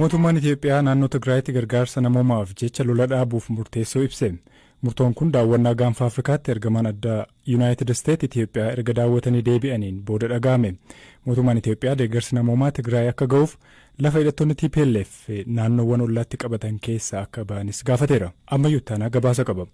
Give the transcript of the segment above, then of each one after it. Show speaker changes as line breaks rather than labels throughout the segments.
Mootummaan Itoophiyaa naannoo Tigraayitti gargaarsa namoomaaf jecha lola dhaabuuf murteessuu ibse. Murtoon kun daawwannaa Gaanfa Afrikaatti ergamaan addaa Yuunaayitid Isteet Itoophiyaa erga daawwatanii deebi'aniin booda dhaga'ame. Mootummaan Itoophiyaa deeggarsi namoomaa Tigraay akka ga'uuf lafa hidhattoonni TPLF naannoowwan ollaatti qabatan keessaa akka ba'anis gaafateera. Ammayyuu Ittaanaa gabaasa qaba.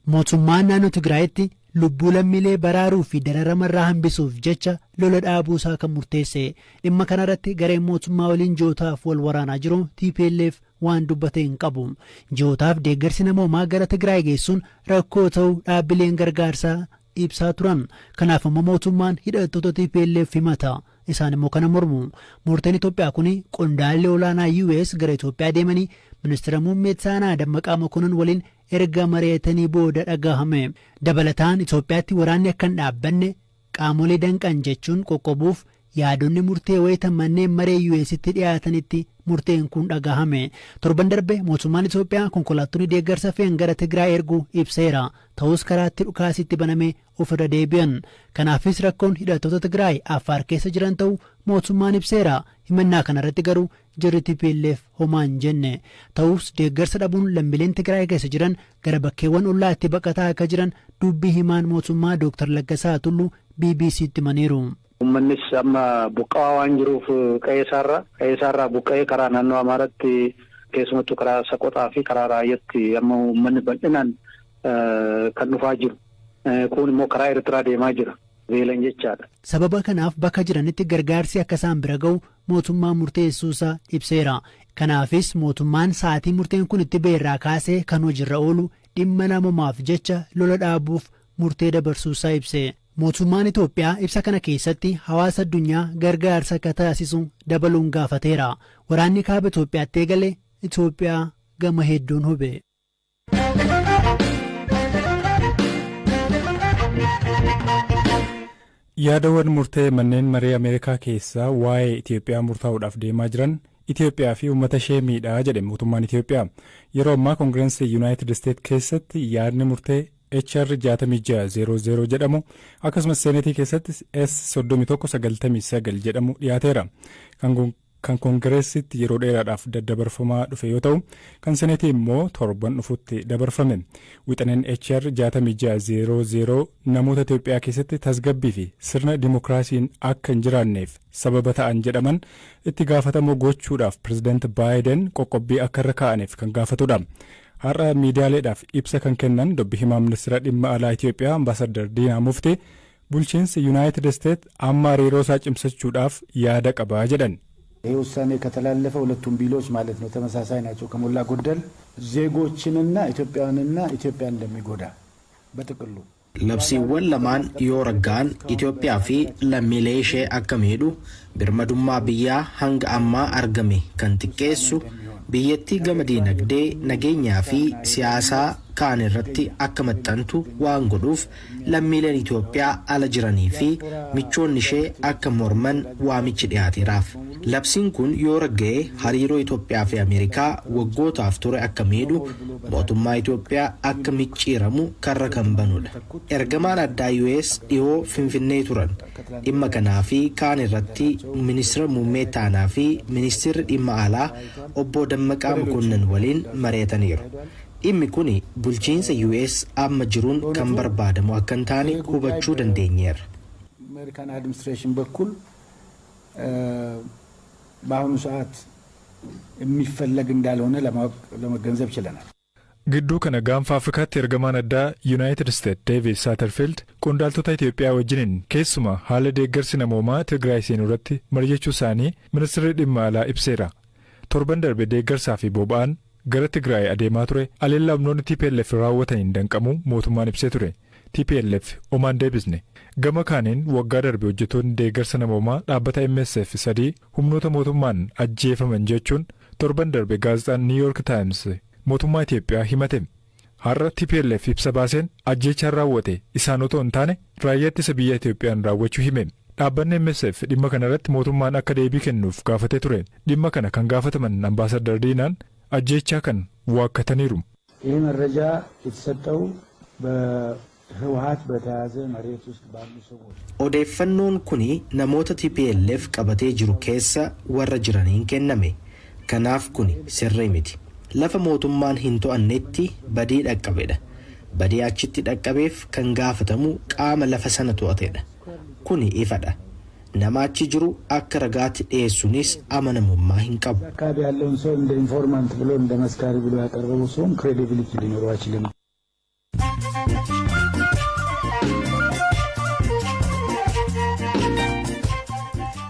Mootummaan naannoo Tigraayitti lubbuu lammiilee baraaruu fi dararamarraa hambisuuf jecha lola dhaabuusaa kan murteesse. Dhimma kanarratti gareen mootummaa waliin ji'ootaaf wal waraanaa jiru TPLF waan dubbate hin qabu. Ji'ootaaf deeggarsi namoomaa gara Tigraay geessuun rakkoo ta'uu dhaabbileen gargaarsaa ibsaa turan. Kanaaf immoo mootummaan hidhattoota TPLF himata. Isaan immoo kana mormu. Murteen Itoophiyaa kun qondaalli olaanaa US gara Itoophiyaa deemanii ministeera muummee Taanaa Dammaqaa Mokonnon waliin erga mari'atanii booda dhagahame. Dabalataan, Itoophiyaatti waraanni akka hin dhaabbanne qaamolee danqan jechuun qoqqobuuf yaadonni murtee wayita manneen maree US'tti dhiyaatanitti murteen kun dhagahame. Torban darbe mootummaan Itoophiyaa konkolaattonni deeggarsa fe'an gara Tigraay erguu ibseera. Ta'us, karaatti dhukaasitti baname ofirra deebi'an. Kanaafis rakkoon hidhattoota Tigraay Affaar keessa jiran ta'uu mootummaan ibseera. Himannaa kanarratti garuu jarri TPLF homaa hin jenne. Ta'us, deeggarsa dhabuun lammiileen Tigraay keessa jiran gara bakkeewwan ollaatti baqataa akka jiran dubbii himaan mootummaa Dooktar Laggasaa Tulluu BBC'tti himaniiru.
Uummannis amma buqqa'aa waan jiruuf qe'ee isaarraa buqqa'ee karaa naannoo Amaaraatti, keessumattuu karaa Saqoxaa fi karaa Raayyaatti amma uummanni bal'inaan kan dhufaa jiru. Kun immoo karaa Eertiraa deemaa jira. Beelan jechaadha.
Sababa kanaaf bakka jiranitti gargaarsi akka isaan bira ga'u mootummaan murteessuusaa ibseera. Kanaafis mootummaan sa'aatii murteen kun itti ba'e kaasee kan hojiirra oolu dhimma namoomaaf jecha lola dhaabuuf murtee dabarsuusaa ibse. Mootummaan Itoophiyaa ibsa kana keessatti hawaasa addunyaa gargaarsa akka taasisu dabaluun gaafateera. Waraanni kaaba Itoophiyaatti eegale Itoophiyaa gama hedduun hube.
Yaadawwan murtee manneen maree Ameerikaa keessaa waa'ee Itoophiyaa murtaa'uudhaaf deemaa jiran Itoophiyaa fi uummata ishee miidhaa jedhe mootummaan Itoophiyaa. Yeroo ammaa Koongirensii Yuunaayitid Isteet keessatti yaadni murtee HR 6600 jedhamu, akkasumas Seenetii keessatti S 3199 jedhamu dhiyaateera. Kan Koongireesitti yeroo dheeraadhaaf daddabarfamaa dhufe yoo ta'u, kan Seenetii immoo torban dhufutti dabarfame. Wixineen HR 6600 namoota Itoophiyaa keessatti tasgabbii fi sirna dimookiraasiin akka hin jiraanneef sababa ta'an jedhaman itti gaafatamoo gochuudhaaf Pireezidaant Baayiden qoqqobbii akka irra kaa'aniif kan gaafatudha. Har'a miidiyaaleedhaaf ibsa kan kennan dubbi himaa ministeera dhimma alaa Itoophiyaa Ambaasaddar Diinaa Mufti, bulchiinsi Yuunaayitid Isteet amma hariiroo isaa cimsachuudhaaf yaada qabaa jedhan.
ይህ ውሳኔ ከተላለፈ ሁለቱም ቢሎች ማለት ነው ተመሳሳይ ናቸው። ከሞላ ጎደል ዜጎችንና ኢትዮጵያውያንና ኢትዮጵያን እንደሚጎዳ በጥቅሉ
Labsiiwwan lamaan yoo ragga'an Itoophiyaa fi lammiilee ishee akka miidhu, birmadummaa biyyaa hanga ammaa argame kan xiqqeessu, biyyattii gama diinagdee, nageenyaa fi siyaasaa kaan irratti akka maxxantu waan godhuuf lammiileen Itoophiyaa ala jiranii fi michoonni ishee akka morman waamichi dhiyaateeraaf. Labsiin kun yoo ragga'e hariiroo Itoophiyaa fi Ameerikaa waggootaaf ture akka miidhu, mootummaa Itoophiyaa akka micciiramu karra kan banudha. Ergamaan addaa US dhihoo Finfinnee turan. Dhimma kanaa fi kaan irratti ministeera muummee taanaa fi ministeerri dhimma alaa obbo Dammaqaa Mokonnon waliin mari'ataniiru. Dhimmi kun bulchiinsa US amma jiruun kan barbaadamu akka hin taane hubachuu dandeenyeerra.
አሜሪካን administration በኩል በአሁኑ ሰዓት የሚፈለግ እንዳልሆነ ለማወቅ ለመገንዘብ ችለናል።
Gidduu kana Gaanfa Afrikaatti ergamaan addaa Yuunaayitid Isteet Deevid Saaterfiild qondaaltota Itoophiyaa wajjiniin keessumaa haala deeggarsi namoomaa Tigraay seenuu irratti mari'achuu isaanii ministeerri dhimma alaa ibseera. Torban darbe deeggarsaa fi boba'aan gara Tigraay adeemaa ture aleellaa humnoonni TPLF raawwataniin danqamuu mootummaan ibsee ture. TPLF homaan deebisne. Gama kaaniin, waggaa darbe hojjettoonni deeggarsa namoomaa dhaabbata MSF sadii humnoota mootummaan ajjeefaman jechuun torban darbe gaazexaan New York Times mootummaa Itoophiyaa himate. Har'a TPLF ibsa baaseen ajjeechaan raawwate isaan otoo hin taane raayyaa ittisa biyya Itoophiyaan raawwachuu hime. Dhaabbanni MSF dhimma kana irratti mootummaan akka deebii kennuuf gaafatee ture. Dhimma kana kan gaafataman Ambaasaddar Diinaan ajjeechaa kan waakkataniiru.
ይህ መረጃ የተሰጠው በህወሀት በተያዘ መሬት ውስጥ ባሉ ሰዎች
Odeeffannoon kun namoota TPLF qabatee jiru keessa warra jiraniin kenname. Kanaaf kuni sirrii miti. Lafa mootummaan hin to'annetti badii dhaqqabedha. Badii achitti dhaqqabeef kan gaafatamu qaama lafa sana to'atedha. Kuni ifadha. Nama achi jiru akka ragaatti dhiyeessuunis amanamummaa hin qabu.
አካባቢ ያለውን ሰው እንደ ኢንፎርማንት ብሎ እንደ መስካሪ ብሎ ያቀረበው ሰውም ክሬዲቢሊቲ ሊኖረው አይችልም።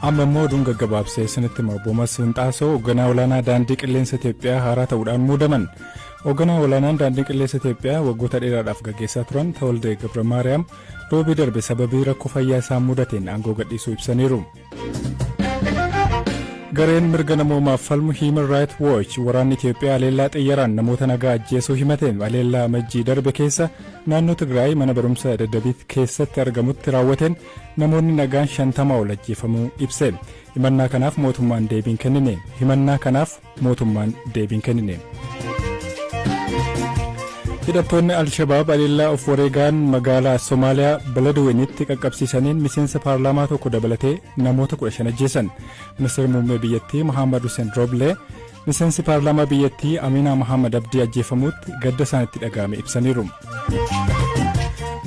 Amma immoo oduun gaggabaabsee isinitti hima. Obbo Masfin Xaasoo hoogganaa olaanaa Daandii Qilleensa Itoophiyaa haaraa ta'uudhaan muudaman. Hoogganaa olaanaan Daandii Qilleensa Itoophiyaa waggoota dheeraadhaaf gaggeessaa turan Tawaldee Gabra Maariyaam Roobii darbe sababii rakkoo fayyaa isaan mudateen aangoo gadhiisuu ibsaniiru. Gareen mirga namoomaaf falmu Human Rights Watch waraanni Itoophiyaa haleellaa xiyyaaraan namoota nagaa ajjeesuu himate. Haleellaa Amajjii darbe keessa naannoo Tigraay mana barumsa Daddabiit keessatti argamutti raawwateen namoonni nagaan 50 ol ajjeefamuu ibse. Himannaa kanaaf mootummaan deebiin kennine. Himannaa kanaaf mootummaan deebiin kennine. Hidhattoonni Alshabaab haleellaa of wareegaan magaalaa Somaaliyaa Beledweynitti qaqqabsiisaniin miseensa paarlaamaa tokko dabalatee namoota 15 ajjeesan. Ministeerri muummee biyyattii Mohaammed Hussein Rooblee miseensi paarlaamaa biyyattii Aminaa Mohaammed Abdii ajjeefamuutti gadda isaanitti dhaga'ame ibsaniiru.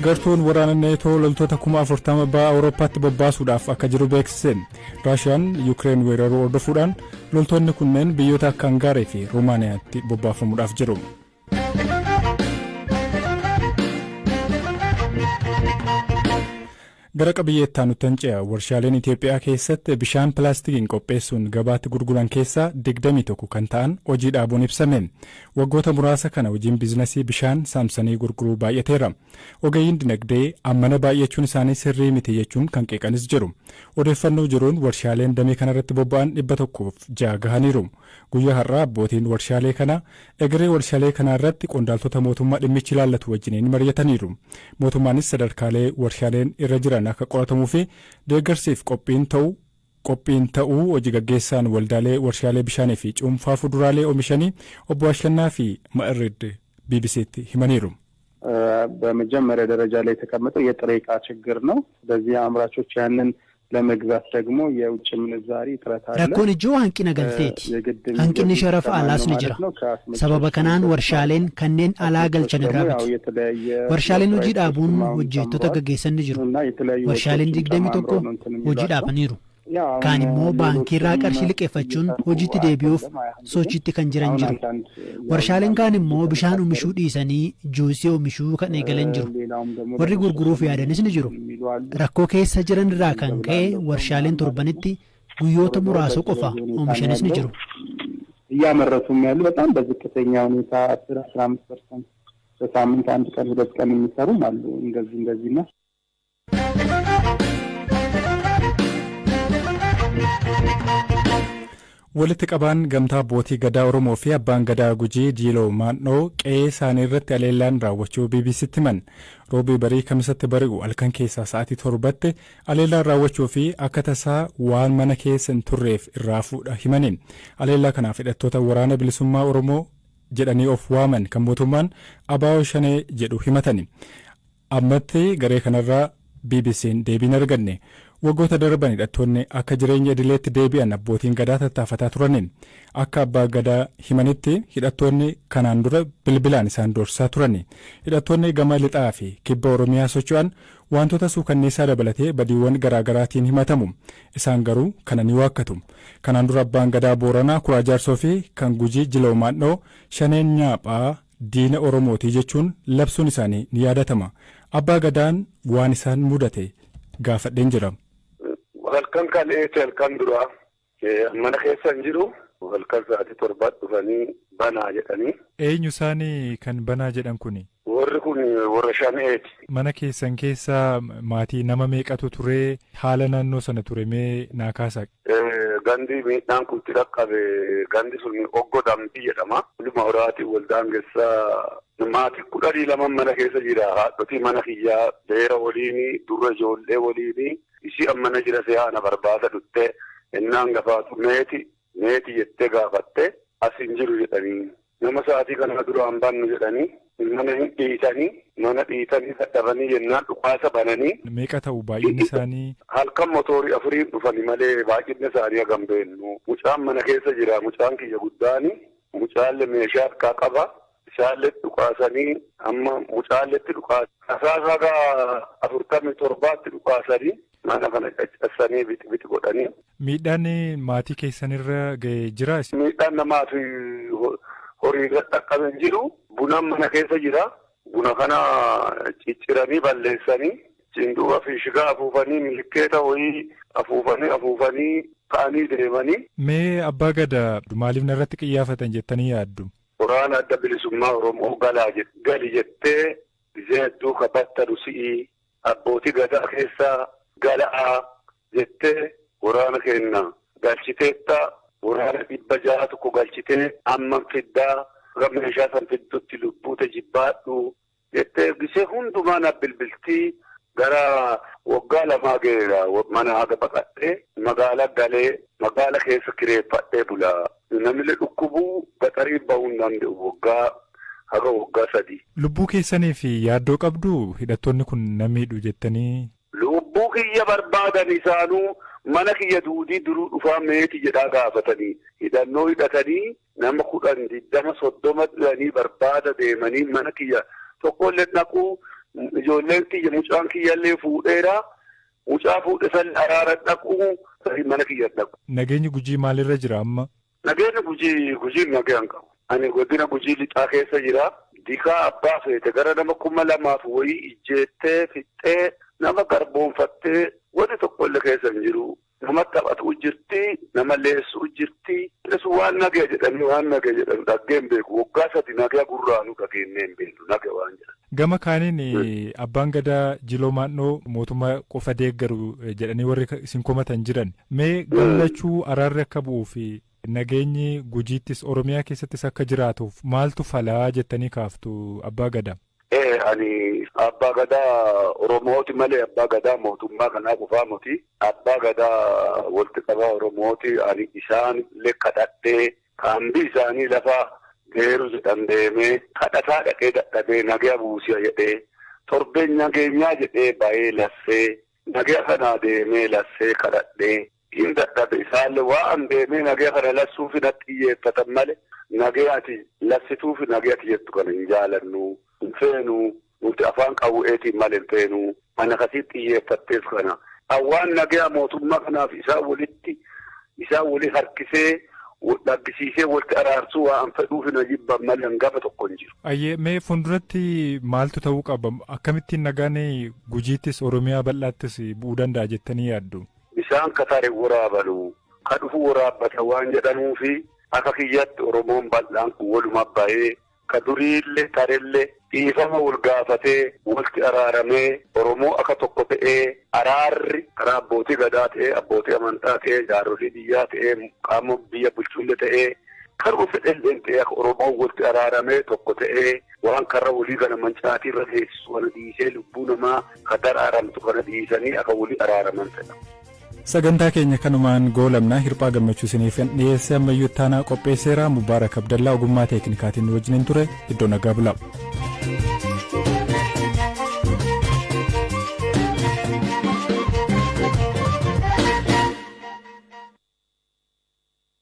Gartuun waraana Neetoo loltoota 40,000 ba'a Awurooppaatti bobbaasuudhaaf akka jiru beeksise. Raashiyaan Yukireen weeraruu hordofuudhaan loltoonni kunneen biyyoota akka Hangaarii fi Ruumaaniyaatti bobbaafamuudhaaf jiru. Gara qabiyyeettaa nutti ce'a. Warshaaleen Itoophiyaa keessatti bishaan pilaastikiin qopheessuun gabaatti gurguran keessaa 21 kan ta'an hojii dhaabuun ibsame. Waggoota muraasa kana hojiin biizinasii bishaan saamsanii gurguruu baay'ateera. Ogeeyyiin dinagdee ammana baay'achuun isaanii sirrii miti jechuun kan qeeqanis jiru. Odeeffannoo jiruun warshaaleen damee kanarratti bobba'an 106 gahaniiru. Guyyaa har'aa abbootiin warshaalee kana egeree warshaalee kanaa irratti qondaaltota mootummaa dhimmichi ilaallatu wajjiniin mari'ataniiru. Mootummaanis sadarkaalee warshaaleen irra jiran akka qoratamuu fi deeggarsiif qophiin ta'uu hojii gaggeessaan waldaalee warshaalee bishaanii fi cuunfaa fuduraalee oomishanii obbo Ashannaa fi Ma'irrid BBCtti himaniiru.
በመጀመሪያ ደረጃ ላይ የተቀመጠው የጥሬ ዕቃ ችግር ነው። ስለዚህ አምራቾች ያንን ለመግዛት ደግሞ የውጭ ምንዛሪ እጥረት አለ።
Rakkoon ijoo hanqina galteeti. Hanqinni sharafa alaas ni jira. Sababa kanaan warshaaleen kanneen alaa galchan irraa bitu. Warshaaleen hojii dhaabuun hojjettoota gaggeessan ni jiru. Warshaaleen 21 hojii dhaabaniiru. Kaan immoo baankiirraa qarshii liqeeffachuun hojiitti deebi'uuf sochiitti kan jiran jiru. Warshaaleen kaan immoo bishaan oomishuu dhiisanii juusii oomishuu kan eegalan jiru. Warri gurguruuf yaadanis ni jiru. Rakkoo keessa jiran irraa kan ka'e warshaaleen torbanitti guyyoota muraasa qofa oomishanis ni jiru.
እያመረቱም ያሉ በጣም በዝቅተኛ ሁኔታ 10 15% በሳምንት አንድ ቀን ሁለት ቀን የሚሰሩም አሉ። እንደዚህ እንደዚህ ነው።
Walitti qabaan gamtaa abbootii gadaa Oromoo fi abbaan gadaa Gujii Jiiloo Maannoo qe'ee isaanii irratti haleellaan raawwachuu BBCtti himan. Roobii barii Kamisatti bari'u halkan keessaa sa'aatii 7tti haleellaan raawwachuu fi akka tasaa waan mana keessa hin turreef irraa fuudha himaniin. Haleellaa kanaaf hidhattoota Waraana Bilisummaa Oromoo jedhanii of waaman kan mootummaan ABO Shanee jedhu himatani. Ammatti garee kanarraa BBC'n deebiin arganne. Waggoota darban hidhattoonni akka jireenya idileetti deebi'an abbootiin gadaa tattaafataa turaniin. Akka abbaa gadaa himanitti, hidhattoonni kanaan dura bilbilaan isaan doorsisaa turani. Hidhattoonni gama lixaa fi kibba Oromiyaa socho'an wantoota suukanneessaa dabalatee badiiwwan garaagaraatiin himatamu. Isaan garuu kana ni waakkatu. Kanaan dura abbaan gadaa Booranaa Kuraa Jaarsoo fi kan Gujii Jiloo Maadhoo Shaneen nyaaphaa, diina Oromootii jechuun labsuun isaanii ni yaadatama. Abbaa gadaan waan isaan mudate gaafadheen jira.
Halkan kaleessa, halkan duraa mana keessa hin jiru. Halkan sa'aatii 7tti dhufanii banaa jedhanii.
Eenyu isaanii kan banaa jedhan kuni?
Warri kun warra Shaneeti.
Mana keessan keessa maatii nama meeqatu ture? Haala naannoo sana ture mee naa kaasa?
Gandi miidhaan kun itti dhaqqabe, gandi sun Oggo Dambii jedhama. Luma horaatiin waldaangessaa maatii 12 mana keessa jira. Haadhotii mana kiyyaa beera waliini, durra ijoollee waliini, ishii ammana jira si'aana barbaada dhuttee innaan gafaatu meeti meeti jettee gaafatte, as hin jiru jedhanii. Nama sa'aatii kana duraan bannu jedhanii. Mana hin dhiitanii, mana dhiitanii dadhabanii jennaan dhukaasa bananii.
Meeqa ta'u baay'inni isaanii?
Halkan motoorii afuriin dhufani malee baay'inni isaanii hagam beennu. Mucaan mana keessa jira. Mucaan kiyya guddaani. Mucaallee meeshaa harkaa qaba. Isaallee dhukaasanii amma mucaalletti dhukaasa. Rasaasa haga 47tti dhukaasanii mana kana caccabsanii bixi godhanii.
Miidhaan maatii keessanirra ga'ee jira?
Miidhaan namaa fi horii irra dhaqqabe hin jiru. Buna mana keessa jira. Buna kana cicciranii balleessanii cinduuba fi shigaa afuufanii milkeeta wayii afuufanii afuufanii ka'anii deemanii.
Mee abbaa gadaa maaliif narratti qiyyaafatan jettanii yaaddu?
Waraana Adda Bilisummaa Oromoo galaa gali jettee gisee hedduu ka battalu si'ii abbootii gadaa keessaa gala'aa jettee waraana kenna galchiteetta, waraana 600 tokko galchitee amma fiddaa meeshaa san fiddutti lubbuute jibbaadhu jettee gisee hundumaa na bilbiltii gara waggaa 2 ga'eera mana haga baqadhee magaala galee magaala keessa kireeffadhee bulaa. Namni dhukkubuu gaxarii bahuu hin danda'u waggaa haga waggaa 3.
Lubbuu keessanii fi yaaddoo qabdu hidhattoonni kun na miidhu jettanii?
Lubbuu kiyya barbaadan isaanuu mana kiyya duudii duruu dhufaa meeti jedhaa gaafatanii hidhannoo hidhatanii nama 10 20 30 dhufanii barbaada deemanii mana kiyya tokkollee naquu ijoolleen kiyya mucaan kiyyallee fuudheera mucaa fuudhe san araara dhaquu mana kiyya dhaqu.
Nageenyi Gujii maalirra jira amma?
Nageenyi Gujii Gujiin nagaan qabu. Ani godina Gujii lixaa keessa jira. Dikaa abbaa feete gara nama 2000 wayii ijjeettee fixxee nama garboonfattee wanti tokkollee keessa hin jiru. Nama taphatu jirti, nama leessu jirti. Waan nagaya jedhanii waan nagaya jedhan dhaggeen beeku. Waggaa 3 nagaya gurraanuu dhageennee hin beeknu nagaya waan jedhan.
Gama kaaniin abbaan gadaa Jiloo Maannoo mootummaa qofa deeggaru jedhanii warri isin komatan jiran. Mee gammachuu araarri akka bu'uu fi nageenyi Gujiittis Oromiyaa keessattis akka jiraatuuf maaltu falaa jettanii kaaftu abbaa gadaa?
Ani abbaa gadaa Oromooti malee abbaa gadaa mootummaa kanaa qofaa miti. Abbaa gadaa walitti qabaa Oromooti. Ani isaan illee kadhadhee kaambii isaanii lafa geeru jedhan deemee kadhataa dhaqee dadhabee nagaya buusiya jedhee torbeen nageenyaa jedhee baay'ee lassee nagaya kanaa deemee lassee kadhadhee hin dadhabe isaallee waan deemee nagaya kana lassuuf natti xiyyeeffatan malee nagaya ati lassituuf nagaya ati jettu kana hin jaalannu. Hin feenu nuti afaan qawweetiin malee hin feenu mana kasii xiyyeeffatteef kana. Awwaan nagaya mootummaa kanaaf isaan walitti isaan wali harkisee dhaggisiisee walitti araarsuu waan fedhuuf na jibban malee hangafa tokko hin jiru.
Ayyee mee fuulduratti maaltu ta'uu qaba? Akkamittiin nagaan Gujiittis Oromiyaa bal'aattis bu'uu danda'a jettanii yaaddu?
Bishaan katare waraabalu ka dhufu waraabbata waan jedhamuufi akka kiyyatti Oromoon bal'aan kun waluma ba'ee ka duriillee tarellee dhiifama wal gaafatee walitti araaramee Oromoo akka tokko ta'ee araarri karaa abbootii gadaa ta'ee abbootii amantaa ta'ee jaarsolii biyyaa ta'ee qaama biyya bulchuullee ta'ee karuma fedhellee ta'ee akka Oromoo walitti araaramee tokko ta'ee waan karra walii kana mancaatii irra teessisu kana dhiisee lubbuu namaa ka daraaramtu kana dhiisanii akka walii araaraman fedha.
Sagantaa keenya kanumaan goolamnaa hirphaa gammachuu isiniif dhiyeesse ammayyuu ittaanaa qopheesseera Mubaarak Abdallaa ogummaa teeknikaatiin wajjiniin ture iddoo nagaa bulaa.